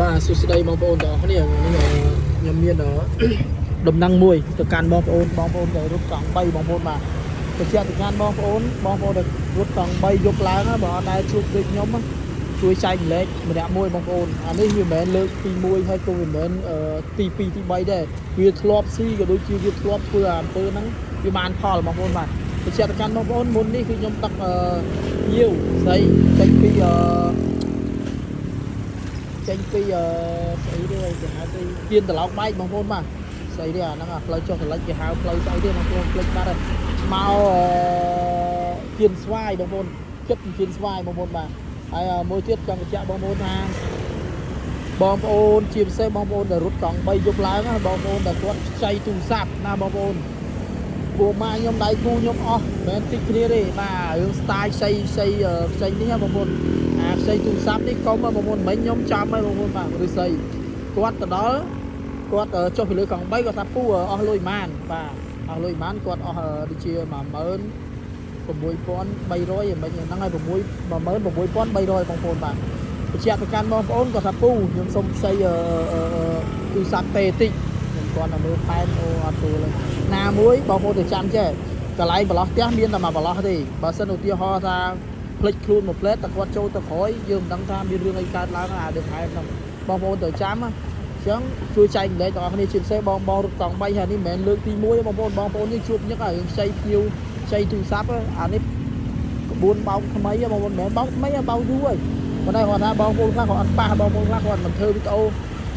បាទសួស្តីបងប្អូនទាំងអស់គ្នានេះខ្ញុំមានដំណឹងមួយទៅកាន់បងប្អូនបងប្អូនដែលរត់កង់3បងប្អូនបាទបញ្ជាក់ទៅកាន់បងប្អូនបងប្អូនដែលរត់កង់3យប់ឡើងបើអត់ដែលជួបដូចខ្ញុំជួយចែករំលែកម្នាក់មួយបងប្អូនអានេះវាមិនមែនលើកទី1ហើយក៏វាមិនមែនទី2ទី3ដែរវាធ្លាប់ស៊ីក៏ដូចជាវាធ្លាប់ធ្វើអាអំពើហ្នឹងវាបានផលបងប្អូនបាទបញ្ជាក់ទៅកាន់បងប្អូនមុននេះគឺខ្ញុំដឹកយាវស្អីចេញពីចេញពីអឺស្អីទេគេហៅស្អីទៀនត្រឡោកបែកបងប្អូនបាទស្អីទេអាហ្នឹងអាផ្លូវចុះកលិចគេហៅផ្លូវស្អីទេបងប្អូនភ្លេចបាត់ហើយមកអឺទៀនស្វាយបងប្អូនចិត្តទៀនស្វាយបងប្អូនបាទហើយមួយទៀតចង់បញ្ជាក់បងប្អូនថាបងប្អូនជាពិសេសបងប្អូនដែលរត់កង់3យប់ឡើងណាបងប្អូនដែលគាត់ខ្ចីទូរស័ព្ទណាបងប្អូនពួកម៉ាខ្ញុំដៃគូខ្ញុំអស់មិនមែនតិចគ្នាទេបាទរឿង style ខ្ចីខ្ចីខ្ចីនេះណាបងប្អូនអាខ្ចីទូរស័ព្ទនេះកុំបងប្អូនមិញខ្ញុំចាំហើយបងប្អូនបាទឫស្សីគាត់ទៅដល់គាត់ចុះពីលើកង់3គាត់ថាពូអស់លុយប៉ុន្មានបាទអស់លុយប៉ុន្មានគាត់អស់ដូចជា16300មិញហ្នឹងហើយ6 16300បងប្អូនបាទបញ្ជាក់ទៅកាន់បងប្អូនគាត់ថាពូខ្ញុំសុំខ្ចីទូរស័ព្ទទេតិចខ្ញុំគាត់តែមើលផែនអូអត់ទូលណាមួយបងប្អូនទៅចាំចេះកន្លែងប្រឡោះផ្ទះមានតែមួយប្រឡោះទេបើសិនឧទាហរណ៍ថាភ្លេចខ្លួនមួយផ្លែតតែគាត់ចូលទៅក្រោយយើងមិនដឹងថាមានរឿងអីកើតឡើងអារឿងហែមហ្នឹងបងប្អូនទៅចាំណាអញ្ចឹងជួយចែករំលែកទាំងអស់គ្នាជាពិសេសបងបងរត់កង់3ហើយនេះមិនមែនលើកទី1ទេបងប្អូនបងប្អូននេះជួបញឹកហើយរឿងខ្ចីភ្ញៀវខ្ចីទូរស័ព្ទអានេះក្បួនបោកថ្មីបងប្អូនមិនមែនបោកថ្មីបោកយូរហើយប៉ុន្តែគាត់ថាបងប្អូនខ្លះគាត់អត់ប៉ះបងប្អូនខ្លះគាត់មិនធ្វើវីដេអូ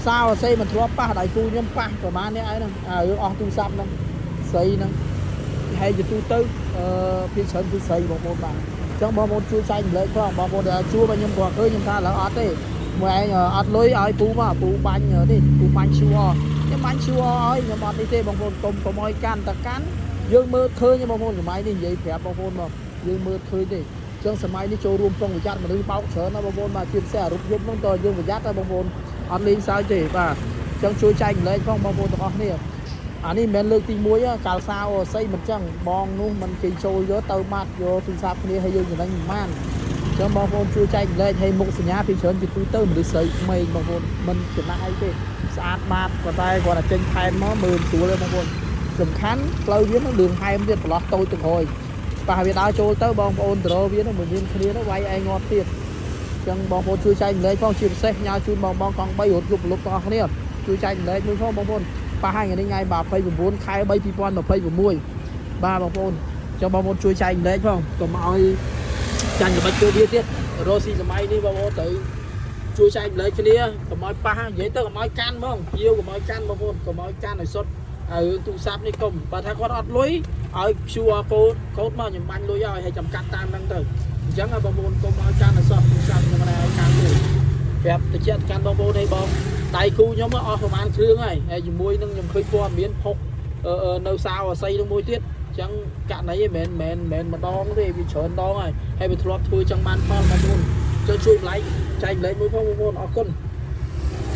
សាវសេមិនធ្លាប់ប៉ះដៃគូខ្ញុំប៉ះប្រហែលនេះឯងហ្នឹងអារឿងអស់ទូរស័ព្ទហ្នឹងស្រីហ្នឹងហើយជាទូទៅអឺភាគច្រើនគឺស្រីបងប្អូនបាទអញ្ចឹងបងប្អូនជួយចែករំលែកផងបងប្អូនដែលជួបឲ្យខ្ញុំគាត់ឃើញខ្ញុំថាឥឡូវអត់ទេមួយឯងអត់លុយឲ្យពូមកពូបាញ់នេះពូបាញ់ QR ខ្ញុំបាញ់ QR ឲ្យខ្ញុំអត់នេះទេបងប្អូនកុំកុំឲ្យកាន់តែកាន់យើងមើលឃើញបងប្អូនសម័យនេះនិយាយប្រាប់បងប្អូនមកយើងមើលឃើញទេអញ្ចឹងសម័យនេះចូលរួមប្រុងប្រយ័ត្នមនុស្សបោកច្រើនណាស់បងប្អូនបាទជាពិសេសអារុបយប់ហ្នឹងតើយើងប្រយ័ត្នតែបងប្អូនអត់លេងសើចទេបាទអញ្ចឹងជួយចែករំលែកផងបងប្អូនទាំងអស់គ្នាអានេះមិនមែនលើកទី1កាលសាអូស័យមិនចឹងបងនោះមិនគេចូលយកទៅបាត់យកទូរស័ព្ទគ្នាហើយយើងចំណេញប្រហែលអញ្ចឹងបងប្អូនជួយចែករំលែកឲ្យមុខសញ្ញាពីច្រើនជាទូទៅមនុស្សស្រីក្មេងបងប្អូនមិនចំណាស់អីទេស្អាតបាតប៉ុន្តែគាត់តែចេញផែនមកមើលស្រួលទេបងប្អូនសំខាន់ផ្លូវវានឹងលឿងហែមទៀតប្រឡោះតូចទៅក្រោយប៉ះវាដើរចូលទៅបងប្អូនទៅរវានឹងមិនមានគ្នាទៅវាយឯងងាប់ទៀតអញ្ចឹងបងប្អូនជួយចែករំលែកផងជាពិសេសញ៉ាជូនបងបងកង់3រត់យប់លុបទាំងអស់គ្នាជួយចែករំលែកមួយផងបងប្អូនប៉ះហើយថ្ងៃនេះថ្ងៃ29ខែ3 2026បាទបងប្អូនអញ្ចឹងបងប្អូនជួយចែករំលែកផងកុំឲ្យចាញ់ល្បិចធ្វើវាទៀតរស់ស៊ីសម័យនេះបងប្អូនត្រូវជួយចែករំលែកគ្នាកុំឲ្យប៉ះនិយាយទៅកុំឲ្យកាន់ហ្មងភ្ញៀវកុំឲ្យកាន់បងប្អូនកុំឲ្យកាន់ឲ្យសុទ្ធហើយរឿងទូរស័ព្ទនេះកុំបើថាគាត់អត់លុយឲ្យ QR code កូដមកខ្ញុំបាញ់លុយឲ្យហើយចាំកាត់តាមហ្នឹងទៅអញ្ចឹងបងប្អូនកុំឲ្យកាន់ឲ្យសោះទូរស័ព្ទខ្ញុំមិនឲ្យកាន់ទេប្រាប់តិចកាន់បងប្អូននេះបងដៃគូខ្ញុំអស់ប្រហែលគ្រឿងហើយហើយជាមួយនឹងខ្ញុំឃើញព័ត៌មានផុកនៅសាវអស័យនឹងមួយទៀតអញ្ចឹងករណីឯងមិនមែនមិនមែនម្ដងទេវាច្រើនដងហើយហើយវាធ្លាប់ធ្វើចឹងបានផលបងប្អូនចុះជួយ like ចែករំលែកមួយផងបងប្អូនអរគុណ។